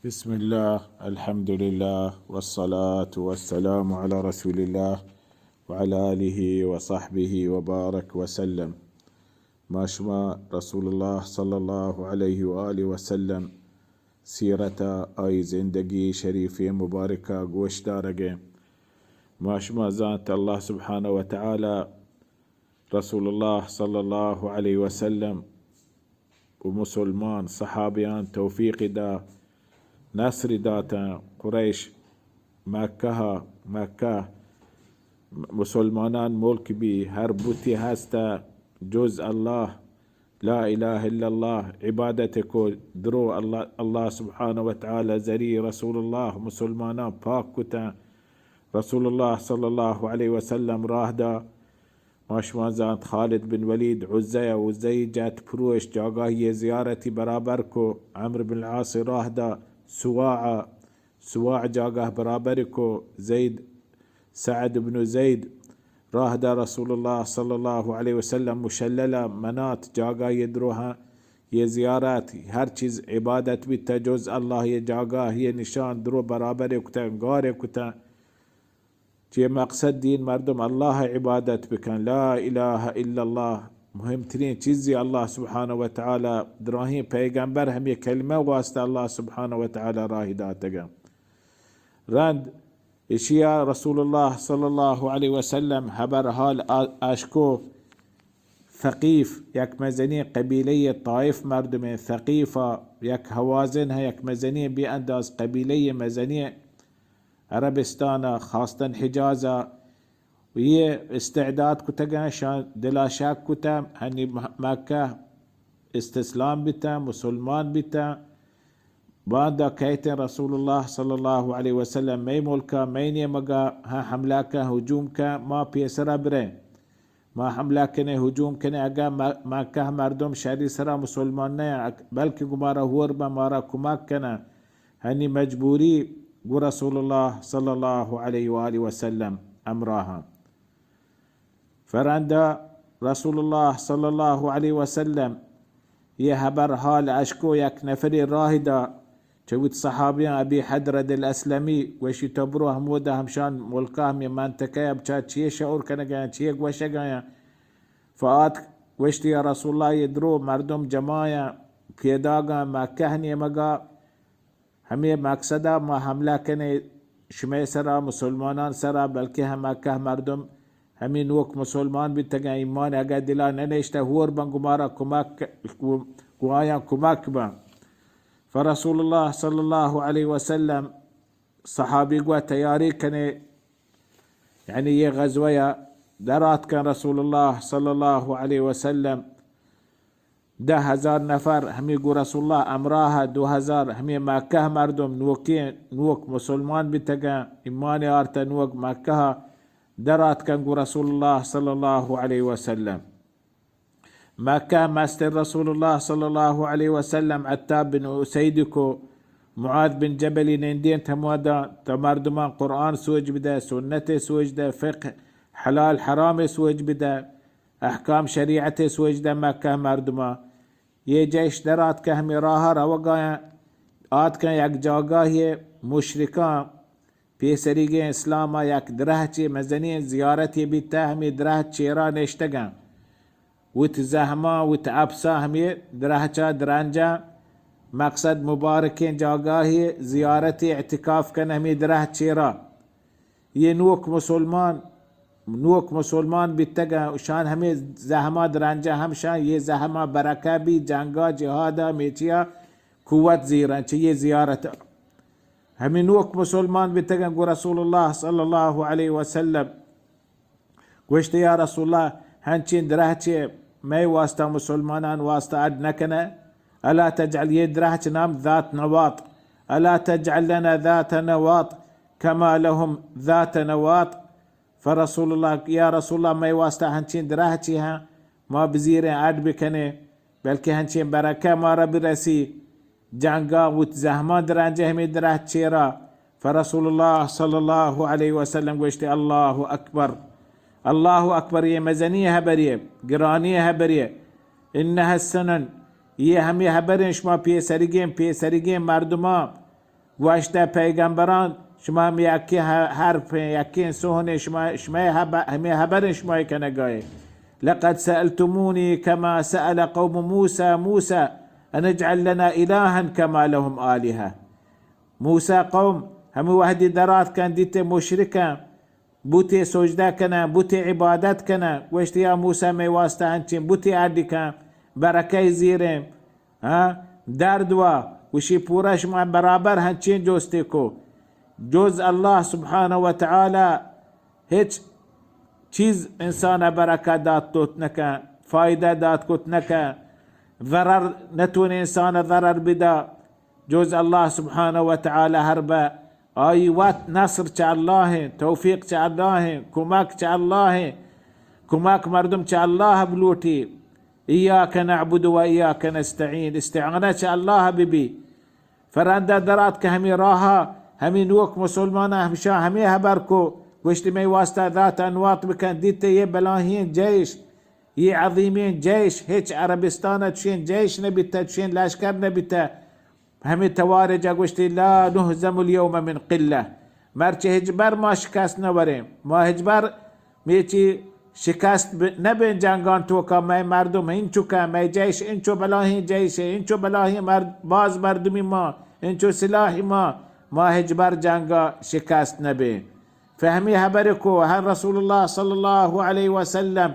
بسم الله، الحمد لله، والصلاة والسلام على رسول الله، وعلى آله وصحبه وبارك وسلم. ما شما رسول الله صلى الله عليه وآله وسلم سیرت ءَ، آئی زندگی شریفیں مبارک ءَ گوش دارگ ءَ ایں. ما شما زانت اللہ سبحانہ و تعالی رسول اللہ صلی اللہ علیہ وسلم و مسلمان صحابیان توفیق دا، نصر داتاں. قریش مکہ، مکہ مسلمانان ملک بی، ہر بتی ہست جز اللہ، لا الہ الا اللہ عبادت کو، درو اللہ، اللہ سبحانہ و تعالی ذریعہ رسول اللہ مسلمانان پاک کتاں. رسول اللہ صلی اللہ علیہ وسلم راہ دا، ما شما زانت خالد بن ولید عزہ، عزہ جت پروش، جاگاہی زیارتی برابر کو، عمرو بن العاص راہ دا، سواع، سواع جاگاہ برابر کو، زید، سعد بن زید راہ دا، رسول اللہ صلی اللہ علیہ وسلم مشللہ منات جاگاہی دروہاں یہ زیارت، ہر چیز عبادت بیتا جز اللہ، یہ جاگاہ، یہ نشان درو برابر کتا، گار کتا. چہ مقصد دین مردم اللہ عبادت بکن، لا الہ الا اللہ. مہمترین چیزی اللہ سبحانہ و تعالی، دراہیں پیغمبر ہمیں کلمہ واسطہ اللہ سبحانہ و تعالی راہی داتگا. رند اشیا رسول اللہ صلی اللہ علیہ وسلم ہبر حال آ-، اشکو. ثقیف یک مزنی قبیلہ طائف مردم، ثقیف یک ہوازن ہے، یک مزنی بے انداز قبیلہ مزنی عربستان ء، خاصتاً حجاز ء، و یہ استعداد کتگاں، شان دلا شک کتاں، ہنی م-، مکہ استسلام بیتاں، مسلمان بیتاں. باندا کہتیں رسول اللہ صلی اللہ علیہ وسلم، مئے ملکا، مئے نیمگا، ہاں حملہ کن، ہجوم کن، ما پیسرا بریں. ما حملہ کنیں، ہجوم کنیں، اگاں م-، مکہ مردم شری سرا مسلمان نہ، بلکہ گوں مارا ہور بہ مارا کمک کناں، ہنی مجبوری گوں رسول اللہ صلی اللہ علیہ وآلہ وسلم ہمراہاں. فرندا رسول اللہ صلی اللہ علیہ وسلم یہ ہبر حال اشکو، یک نفری راہ دا، چہ وت صحابیاں ابی حدرد الاسلمی گوشی، تو برو ہمودا ہمشان ملکا ہمیں منطقہ ء بچار چیے شعور کنگایاں، چیے گوشگایاں. فآت گوشتی، یا رسول اللہ، یہ درو مردم جماعیاں پیداگاں مکہ نیمگا، ہمیں مقصدا ما حملہ کنے شمئے سرا، مسلمانان سرا، بلکہ ہم مکہ مردم ہمیں نوک مسلمان بیتگاں، ایمان اگہ دلا ننشتہ، ہور بن گوں مارا کمک، گوں آیاں کمک بن. فرسول اللہ صلی اللہ علیہ وسلم صحابی گوا تیاری کنے، یعنی یہ غزوہ یا درات کن رسول اللہ صلی اللہ علیہ وسلم. دہ ہزار نفر ہمیں گوں رسول اللہ ہمراہ، دو ہزار ہمیں مکہ مردم نوکیں، نوک مسلمان بیتگاں، ایمان آرتہ نوک مکہ درات کن گوں رسول اللہ صلی اللہ علیہ وسلم. مکہ مستر رسول اللہ صلی اللہ علیہ وسلم عتاب بن اسید کو، معاذ بن جبلی نندین تمادا تا مردمان قرآن سوج بدہ، سنت سوج دہ، فقہ حلال حرام سوج بدہ، احکام شریعت سوج دہ مکہ مردمان. یہ جیش در آتکہ ہمیں راہ روگایاں، آتکن یک جاگاہی مشرکان پیسریگیں اسلام ء یک درہچے مزنیں زیارتے بیتہ، ہمے درہچ چیرا نشتگاں. وت زہماں، وت اپساں ہمے درہچا درنجاں، مقصد مبارکیں جاگاہے زیارتے اعتکاف کن ہمے درہچ چیرا. یہ نوک مسلمان، نوک مسلمان بیتگاں، شان ہمے زہما درنجاں ہم شان یہ زہما برکہ بی جنگا جہادا میچیا قوت زیراں چہ یہ زیارت. ہمے نوک مسلمان بیتگاں گوں رسول اللہ صلی اللہ علیہ وسلم گوشت، یا رسول اللہ، ہنچیں درہچے مئے واسطہ مسلمانان واسطہ اڈ نہ کنئے؟ الا تجعل، یہ درہچ نام ذات نواط، الا تجعل لنا ذات نواط کما لهم ذات نواط. فرسول اللہ، یا رسول اللہ، مئے واسطہ ہنچیں درہچے ہاں ما بزیریں اڈ بکنیں، بلکہ ہنچیں برکہ مارا برسی. جنگا وت زہماں درنجہ ہمے درہچ چیرا. فرسول اللہ صلی اللہ علیہ وسلم گوشتے، اللہ اکبر، اللہ اکبر، یہ مزنی ہبرے، گرانی ہبرے. انها السنن، یہ ہمے ہبریں شما پیسریگیں، پیسریگیں مردماں گوشتہ پیغمبران، شما ہمے یکیں ح-، حرف ایں، یکیں سہن ایں، شما، شما ہب-، ہمے حبر ایں شما کنگائے۔ لقد سألتموني كما سأل قوم موسى موسى أن اجعل لنا إلها كما لهم آلهة۔ موسیٰ قوم ہمے وہدی درات کن دیتے مشرکاں، بوتے سجدہ کناں، بوتے عبادت کناں۔ گوشت، یا موسیٰ، مئے واسطہ ہنچیں بوتے اڈ کن، برکہ زیریں۔ ہاں، درد وا، گوشی، پورا شما برابر ہنچیں جوستے کو۔ جز اللہ سبحانہ و تعالی ہچ چیز انسان برکت دات کت نکن، فائدہ دات کت نکن، ضرر نتونے انسان ضرر بدا۔ جز اللہ سبحانہ و تعالی ہر بہ آئی وت۔ نصر چہ اللہ ایں، توفیق چہ اللہ ایں، کمک چہ اللہ ایں، کمک مردم چہ اللہ بلوٹی۔ إياك نعبد وإياك نستعين، استعانہ چہ اللہ ببی۔ فرندہ درات کہ ہمے راہا، ہمے نوک مسلماناں ہمشاں ہمے حبر کو، گوشت، مئے واسطہ ذات انواط بکن، دیتے یہ بلاہیں جیش، یہ عظیمیں جیش، ہچ عربستان چشیں جیش نبیتہ، چشیں لشکر نبیتہ۔ ہمے توارجا گوشتی، لا نهزم اليوم من قلة، مرچی ہچبر ما شکست نوریں، ما ہچبر میچی شکست ب-، نبیں جنگان توکا۔ مئے مردم انچکہ، مئے جیش انچو بلاہیں جیش، انچو بلاہیں مرد، باز مردمی ما، انچو سلاح ما، ما ہچبر جنگا شکست نبیں۔ فہمی حبر کو ہر رسول اللہ صلی اللہ علیہ وسلم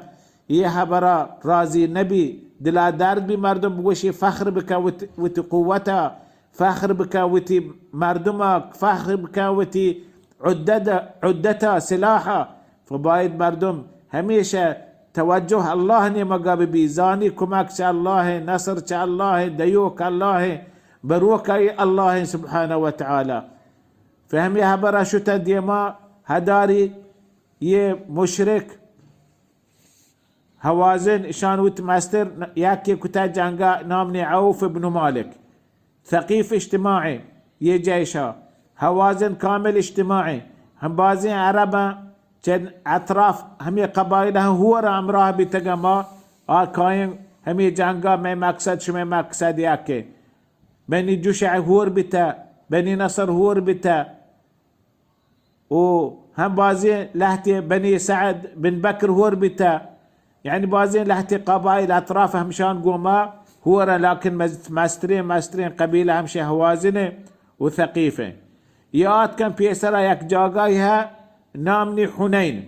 یہ حبرا راضی نبی، دلا درد بی، مردم بگوشی فخر بکن وت-، وتی قوتا، فخر بکن وتی مردما، فخر بکن وتی عدد-، عدتا، سلاحا۔ فباید مردم ہمیشہ توجہ اللہ نیمگا ببی، زانی کمک چہ اللہ ایں، نصر چہ اللہ ایں، دیوک اللہ ایں، بروکائی اللہ ایں سبحانہ و تعالی۔ فہمی حبرا شتہ دیما ہداری یہ مشرک حوازن اشان وت مستر یکے کتہ جنگا، نام نے عوف ابن مالک۔ ثقیف اجتماعی یہ جیشا، حوازن کامل اجتماعی۔ ہم بازیں عرباں چہ اطراف ہمے قبائل ہم ہور ہمراہ بیتگا، ما آ کائیں ہمے جنگا، مئے مقصد شمئے مقصد یکے۔ بنی جشع ہور بیتہ، بنی نصر ہور بیتہ۔ و ہم بازیں لہتے بنی سعد بن بکر ہور بیتہ، یعنی بازیں لہتے قبائل اطراف ہمشان گوما ہور ایں، لیکن مز-، مستریں، مستریں قبیلہ ہمشہ حوازن ایں و ثقیف ایں۔ یہ آتکن پیسرا یک جاگاہی ہے، نام نی حنین۔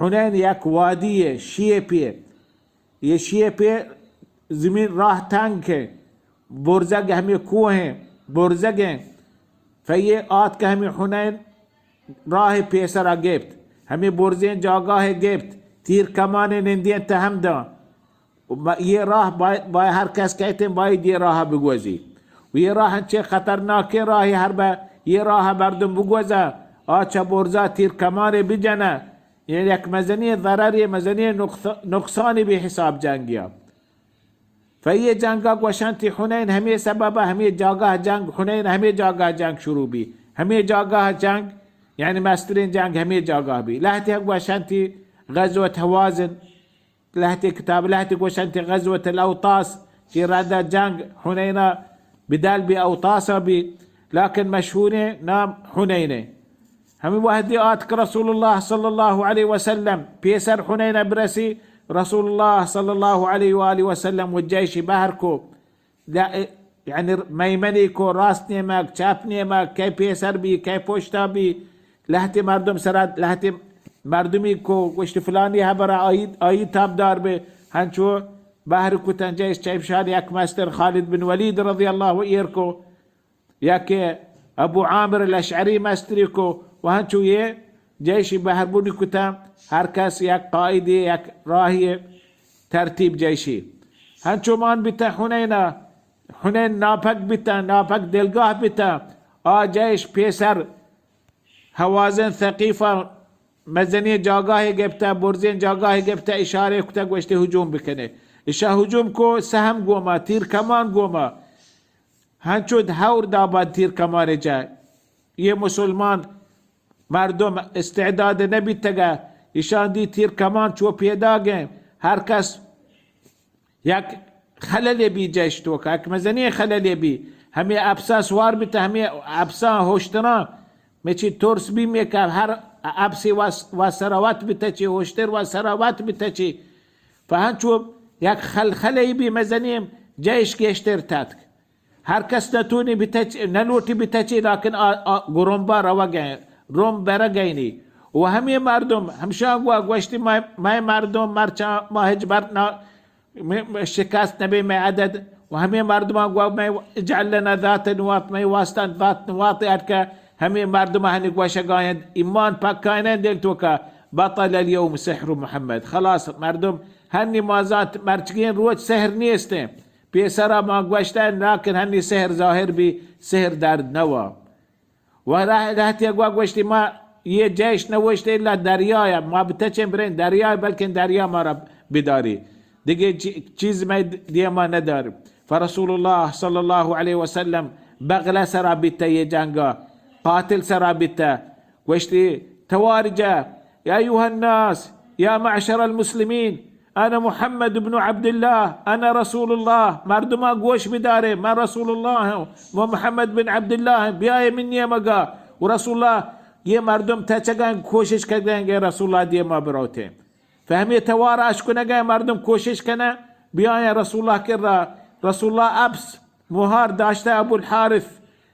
حنین یک وادی ہے، شیپے۔ یہ شیپے زمین راہ تنگ ایں، برزگ ہمے کوہ ایں، برزگ ایں۔ فیہ آتکہ ہمے حنین راہ پیسرا گپت، ہمے برزیں جاگاہ گپت، تیر کمان نندینتہ ہمدا۔ و ما-، یہ راہ با-، با-، ہر کس کئیت ایں باید یہ راہ بگوزی۔ و یہ راہ انچیں خطرناکیں راہے، ہر بہ یہ راہ مردم بگوزہ، آ چہ برزا تیر کمانے بجنہ، یعنی یک مزنیں ضررے، مزنیں نقص-، نقصانے بہ حساب جنگیا۔ فہ یہ جنگا گوشنتی حنین ہمے سببا، ہمے جاگاہ جنگ، حنین ہمے جاگاہ جنگ شروع بی، ہمے جاگاہ جنگ، یعنی مستریں جنگ ہمے جاگاہ بی۔ لہتے گوشنتی غزوت حوازن، لہتے کتاب، لہتے گوشنتی غزوت الاوطاس، کہ رندا جنگ حنینا بدل بی، اوطاسا بی، لیکن مشہوریں نام حنین ایں۔ ہمے وہدی آتک رسول اللہ صلی اللہ علیہ وسلم پیسر حنین برسی، رسول اللہ صلی اللہ علیہ و آلہ وسلم و جیشی بہر کو، لا-، یعنی میمنی کو، راست نیمگ، چپ نیمگ، کئے پیسر بی، کئے پشتا بی، لہتے مردم سرا، لہتے مردمی کو گوشت فلانی حبر آئی، آئی تابدار بے، ہنچو بہر کتن جیش چیپشان یک مستر خالد بن ولید رضی اللہ ایر کو، یکے ابو عامر الاشعری مستری کو و ہنچو یہ جیشی بہربونی کتاں، ہر کس یک قائدی، یک راہی ترتیب جیشی۔ ہنچو مان بیتہ حنینا، حنین ناپک بیتہ، ناپک دلگاہ بیتہ، آ جیش پیسر حوازن ثقیفہ مزنیں جاگاہے گپتہ، برزیں جاگاہے گپتہ، اشارے کتہ، گوشتے ہجوم بکنے۔ اشا ہجوم کو، سہم گوما، تیر کمان گوما۔ ہنچو ہور دابان تیر کمانے جا۔ یہ مسلمان مردم استعداد نبیتگا، اشان دی تیر کمان چو پیداگیں، ہر کس یک خللے بی جیش توکا، یک مزنیں خللے بی، ہمے اپسا سوار بیتہ، ہمے اپساں ہوشتراں مچی ترس بی مے کہ ہر اپسی وا سروت بیتہ چی، ہوشتر وا سروت بیتہ چی۔ پہ ہنچو یک خلخلے بی مزنیں جیش گیشتر تتک۔ ہر کس نتونی بتچ-، نلوٹی بتچی، لیکن آ، آ، گرومبا روگیں، روم برگینی۔ و ہمے مردم، ہمشان گوا گوشتی، مئے، مئے مردم مرچاں ما ہچ بر نہ، مئے، مئے شکست نبی مئے عدد۔ و ہمے مردمان گوا مئے اجعل لنا ذات نواط، مئے واسطہ ذات نواط اٹکا۔ ہمے مردم ہنی گوشگا انت، ایمان پکا انت دل توکا، بطل اليوم سحر محمد۔ خلاص مردم ہنی ما زانت مرچگیں روچ سحر نیستیں۔ پیسرا ما گوشتہ، لاکن ہنی سحر ظاہر بی، سحر درد نوا۔ و رہ-، رہتی گوا گوشتی، ما یہ جیش نوشتے الا دریایا، ما بتچیں بریں دریا، بلکن دریا مارا بداری۔ دیگه چی-، چیز میں دیما ندار۔ فرسول اللہ صلی اللہ علیہ وسلم بغلہ سرا بیتہ یہ جنگا، قاتل سرا بیتہ۔ گوشتی، توار جا، یا ایها الناس، یا معشر المسلمین، انا محمد بن عبداللہ، انا رسول اللہ، مردما گوش بدارے، من رسول اللہ ہوں، و محمد بن عبداللہ ہیں، بیائے من نیمگا۔ و رسول اللہ، یہ مردم تچگن کوشش کردن کہ رسول اللہ دیما بروتے۔ فہمی توار اش کنگا مردم کوشش کنن، بیائیں رسول اللہ کرا۔ رسول اللہ اپس موہار داشتہ ابو الحارث،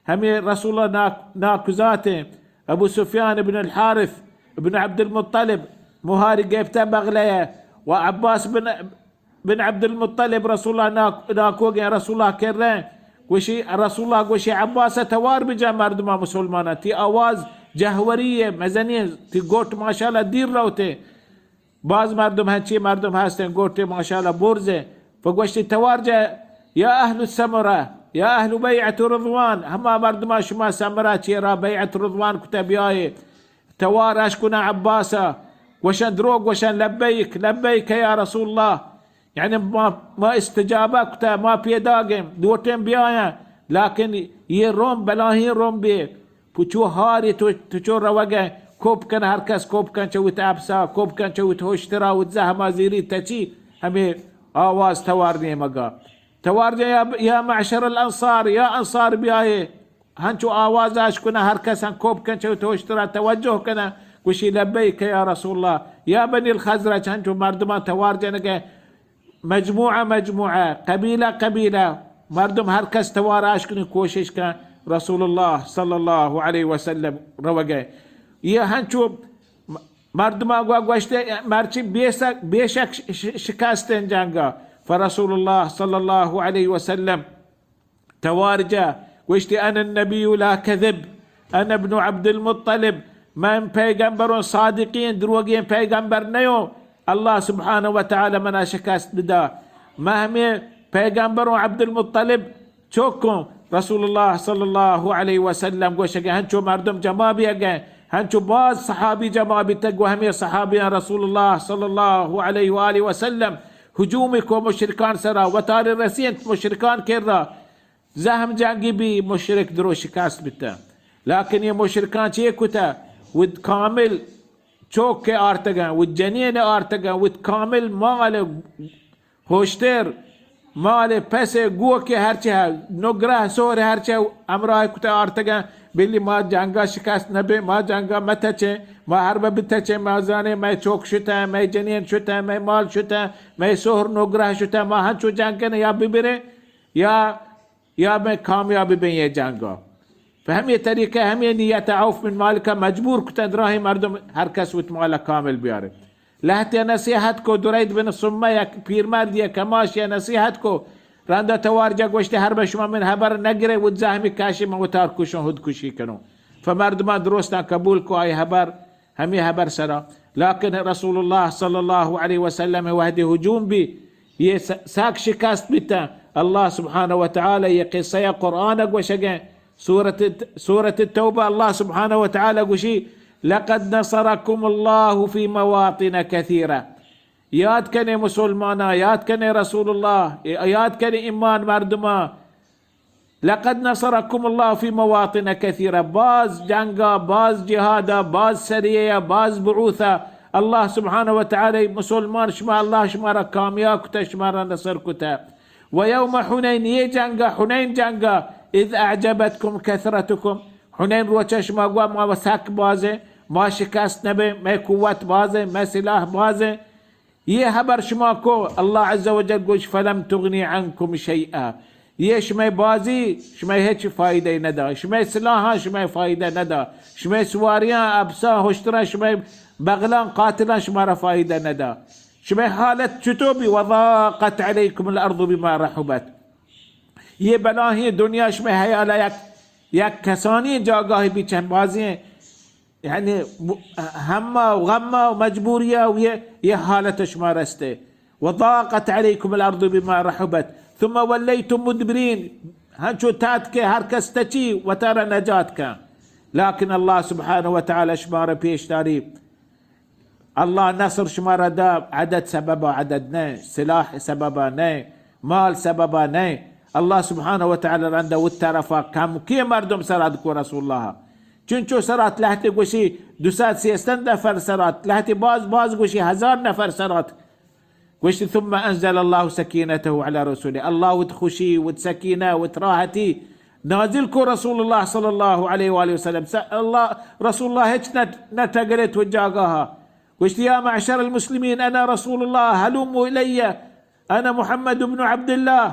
ہمے رسول اللہ نا-، ناکوزاتیں ابو سفیان ابن الحارث ابن عبد المطلب، موہاری گپتہ بغلہ و عباس بن، بن عبد المطلب رسول اللہ نا-، ناکوگیں رسول اللہ کریں۔ گوشی، رسول اللہ گوشی، عباس توار بجا مردمان مسلماناں، تی آواز جہوری ہے، مزنی ہے، تی گوٹ ماشاءاللہ دیر روتے۔ باز مردم ہنچی مردم ہستیں، گوٹے ماشاءاللہ برزے۔ پہ گوشتی توار جا، یا اہل السمرہ، یا اہل بیعت رضوان، ہما مردما شما سمرہ چیرا بیعت رضوان کتہ بیائے۔ توار اش کنن عباسا، گوشن درو، گوشن لبیک، لبیک یا رسول اللہ۔ یعنی ما، ما استجابہ کتہ، ما پیداگیں، دوٹیں بیایاں، لیکن یہ روم بلاہیں روم بے۔ پچو ہاری تو، تو چو روگے، کوپ کن، ہر کس کوپ کن چہ وت اپسا، کوپ کن چہ وت ہوشترا، وت زہما زیری تچی، ہمے آواز توار نیمگا۔ توار جا یا، یا معشر الانصار، یا انصار بیائے۔ ہنچو آواز اش کنن، ہر کس ہم کوپ کن چہ وت ہوشترا توجہ کنن، گوشی لبیک یا رسول اللہ۔ یا بنی الخزرج، ہنچو مردمان توار جنگے۔ مجموعہ مجموعہ، قبیلہ قبیلہ، مردم ہر کس توار اش کنی کوشش کن رسول اللہ صلی اللہ علیہ وسلم روگے۔ یہ ہنچو م-، مردما گوا گوشتے، مرچی بے سک-، بے شک ش-، ش-، شکستیں جنگا، فرسول اللہ صلی اللہ علیہ وسلم توار جا، گوشتی، انا النبی لا کذب، انا ابن عبد المطلب، من پیغمبروں صادقین، دروگیں پیغمبر نیوں، اللہ سبحانہ و تعالی منا شکست بدا۔ من ہمیں پیغمبروں عبد المطلب چوکوں۔ رسول اللہ صلی اللہ علیہ وسلم گوشگے، ہنچو مردم جمع بیگے، ہنچو باز صحابی جمع بیتگ، گو ہمیں صحابیاں رسول اللہ صلی اللہ علیہ وآلہ وسلم ہجوم کو مشرکان سرا، وتارے رسینت مشرکان کرا۔ زہم جنگی بی، مشرک درو شکست بیتہ۔ لیکن یہ مشرکان چے کتہ؟ وت کامل چوک کے آرتگن، وت جنین آرتگن، وت کامل مال ہوشتر، مال پس گو کے ہرچہ نگرہ سہر ہرچہ ہمراہ کتہ آرتگن۔ بلی ما جنگا شکست نبے، ما جنگا متچیں، ما حرب بتچیں، ما زانے مئے چوک شتہ، مئے جنین شتہ، مئے مال شتہ، مئے سہر نگرہ شتہ، ما ہنچو جنگ کنے یا ببریں یا یا میں کامیاب بیں یہ جنگا۔ پہ ہمیں طریقہ، ہمیں نیت عوف بن مالکا مجبور کتن دراہیں مردم ہر کس وت مالا کامل بیارے۔ لہتے نصیحت کو، درید بن سمہ یک پیرمرد یا کماش یا نصیحت کو، رندا توار جا گوشتے، ہر بہ شما من حبر نگرے، وت زہمی کاشی من وتار کشوں، خودکشی کنوں۔ پہ مردمان درستان قبول کو آئی حبر، ہمے حبر سرا۔ لیکن رسول اللہ صلی اللہ علیہ وسلم وہدے ہجوم بی، یہ س-، سک شکست بیتن۔ اللہ سبحانہ و تعالی یہ قصہ قرآن گوشگیں۔ سورت، سورت توبہ اللہ سبحانہ و تعالی گوشی، لقد نصرکم اللہ فی مواطن کثیرہ۔ یاد کنے مسلماناں، یاد کنے رسول اللہ، یاد کنے ایمان مردماں۔ لقد نصرکم اللہ فی مواطن کثیرہ، باز جنگا، باز جہادا، باز سریہ، باز بعوثا، اللہ سبحانہ و تعالی مسلمان شما، اللہ شما را کامیاب کتا، شما را نصر کتا۔ و یوم حنین، یہ جنگا، حنین جنگا، اذ اعجبتکم کثرتکم، حنین روچ ءَ شما گوا ما سک بازیں، ما شکست نبیں، مئے قوت بازیں، مئے سلاح بازیں۔ یہ حبر شما کو، اللہ عز و جل گوش، فلم تغنی عنکم شیئا، یہ شمئے بازی شمئے ہچ فائدہ ندا، شمئے سلاحاں شمئے فائدہ ندا، شمئے سواریاں، اپساں، ہشتراں، شمئے بغلاں، قاتلاں شمارا فائدہ ندا۔ شمئے حالت چطور بی؟ وضاقت علیکم الارض بما رحبت۔ یہ بلاہیں دنیا شمئے حیالا یک، یک کسانی جاگاہ بی چہ بازیں، یعنی م-، ہما و غما و مجبوریا و یہ، یہ حالت شما رستے۔ وضاقت علیکم الارض بما رحبت ثم ولیتم مدبرین۔ ہنچو تات کہ ہر کس تچی وتارا نجات کن۔ لیکن اللہ سبحانہ و تعالی شمارا پیش داری۔ اللہ نصر شمارا دا، عدد سببا عدد نہ، سلاح سببا نہ، مال سببا نہ۔ اللہ سبحانہ و تعالی رندا وت طرفا کمکیں مردم سرا دکو رسول اللہ۔ چنچو سرات لہتے گوشی دو سد سیزدہ نفر سرات، لہتے باز باز گوشی ہزار نفر سرات۔ گوشتی، ثم انزل اللہ سکینتہ علی رسولہ، اللہ وت خوشی، وت سکینہ، وت راحتی نازل کو رسول اللہ صلی اللہ علیہ وآلہ وسلم۔ س-، اللہ، رسول اللہ ہچ نہ، نہ ٹگرت و جاگاہا۔ گوشتی، یا معشر المسلمین، انا رسول اللہ، هلموا الی، انا محمد بن عبد اللہ۔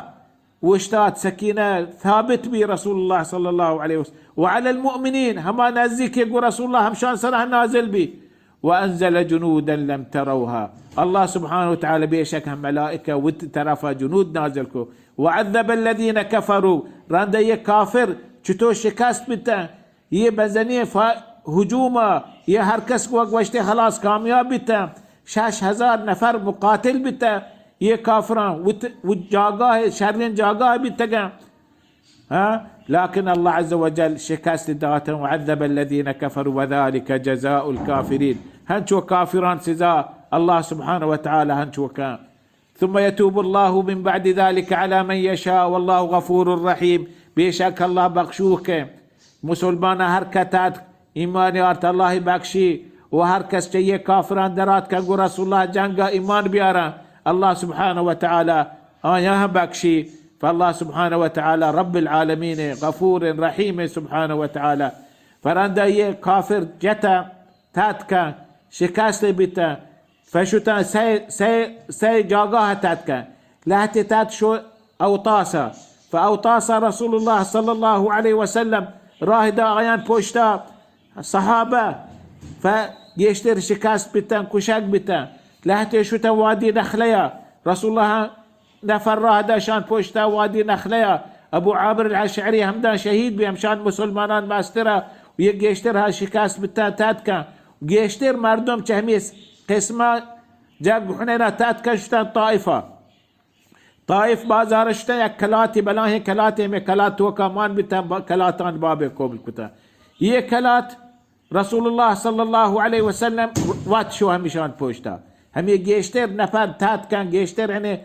اوشتات، سکینہ ثابت بی رسول اللہ صلی اللہ علیہ وسلم۔ وعلی المؤمنین، ہما نزدیک کہ گو رسول اللہ ہمشان سرا نازل بی۔ وانزل جنودا لم تروها، اللہ سبحانہ و تعالی بے شک ہم ملائکہ وت طرفا جنود نازل کو۔ وعذب الذین کفروا، رندا یہ کافر چطور شکست بیتن، یہ بزنی فا-، ہجوما، یہ ہر کس کو گوشتے خلاص کامیاب بیتن، شش ہزار نفر مقاتل بیتن، یہ کافران وت، وت جاگاہ، شرین جاگاہ بیتگن۔ ہاں؟ لیکن اللہ عز و جل شکست داتن، وعذب الذین کفروا وذلک جزاء الکافرین۔ ہنچو کافران سزا اللہ سبحانہ و تعالی ہنچو کن۔ ثم یتوب اللہ من بعد ذلک علی من یشاء واللہ غفور رحیم۔ بے شک اللہ بخشوک ہے۔ مسلمان ہر کتات ایمان آرت اللہ بخشی، و ہر کس چہ یہ کافران درات کہ گو رسول اللہ جنگ ایمان بیارن، اللہ سبحانہ و تعالی آیاں بخشی۔ فاللہ سبحانہ و تعالی رب العالمین غفور رحیم سبحانہ و تعالی۔ فرندا یہ کافر جتا تاتکا شکست بیتا، فشتن سئے، سئے، سئے جاگاہ تتکن۔ لہتے تت شو اوطاسا۔ فاوطاس رسول اللہ صلی اللہ علیہ وسلم، راہ دا آیان پشتا صحابہ، فگیشتر شکست بیتن، کشگ بیتن۔ لہتے شتن وادی نخلیا۔ رسول اللہ نفر راہ داشان پشتا وادی نخلیا۔ ابو عامر الاشعری ہمدان شہید بی، ہمشان مسلمانان مسترا و یہ گیشتر ہا شکست بیتن تتکن۔ گیشتر مردم چہ ہمی قسمہ جنگ حنینا تتکن شتن طائفہ۔ طائف بازار شتن یک کلاتے، بلاہیں کلاتے، ہمے کلات توکا مان بیتن، با-، کلاتان بابے قبول کتن۔ یہ کلات رسول اللہ صلی اللہ علیہ وسلم وت شو ہمیشان پشتا۔ ہمے گیشتر نفر تاتکن، گیشتر یعنی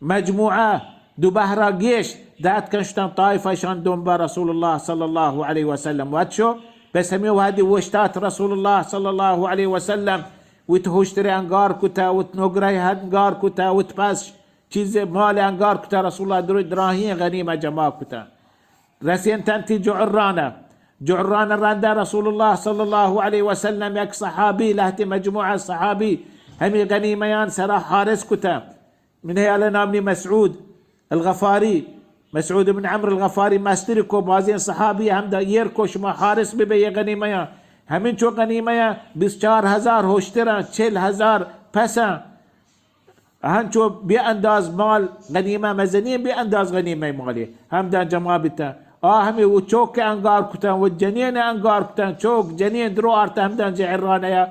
مجموعہ دو بہرا گیش داتکن شتن طائفہ شان دنبا رسول اللہ صلی اللہ علیہ وسلم وت شو۔ بس ہمے وہدی وشتات رسول اللہ صلی اللہ علیہ وسلم وت ہوشترے انگار کتا، وت نگرہ انگار کتا، وت پس چیز مال انگار کتا، رسول اللہ درو دراہیں غنیمہ جمع کتا۔ رسینتن تی جعرانہ۔ جعرانہ رندا رسول اللہ صلی اللہ علیہ وسلم یک صحابی، لہتے مجموعہ صحابی ہمی غنیمیان سرا حارس کتا۔ من ہیال نامی مسعود الغفاری، مسعود بن عمرو الغفاری مستر کو، بازیں صحابی ہمدا ایر کو شما حارس ببے یہ غنیمیان۔ ہمینچو غنیمیان بیست چار ہزار ہوشتران، چل ہزار پسان۔ ہنچو بے انداز مال غنیمہ مزنیں، بے انداز غنیمہ مالے ہمدان جمع بیتن۔ آ ہمے و چوک انگار کتن، و جنین انگار کتن، چوک جنین درو آرتن ہمدان جعرانہ یا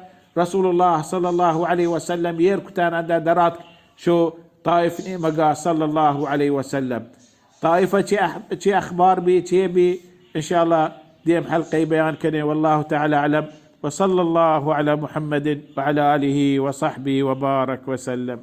رسول اللہ صلی اللہ علیہ وسلم ایر کتن، اندا درات شو طائف نیمگا صلی اللہ علیہ وسلم۔ طائفہ چے اح-، چے اخبار بی، چے بی، انشاءاللہ دیم حلقہ بیان کنے۔ واللہ تعالی اعلم، وصلی اللہ علی محمد وعلی آلہ وصحبہ وبارک وسلم۔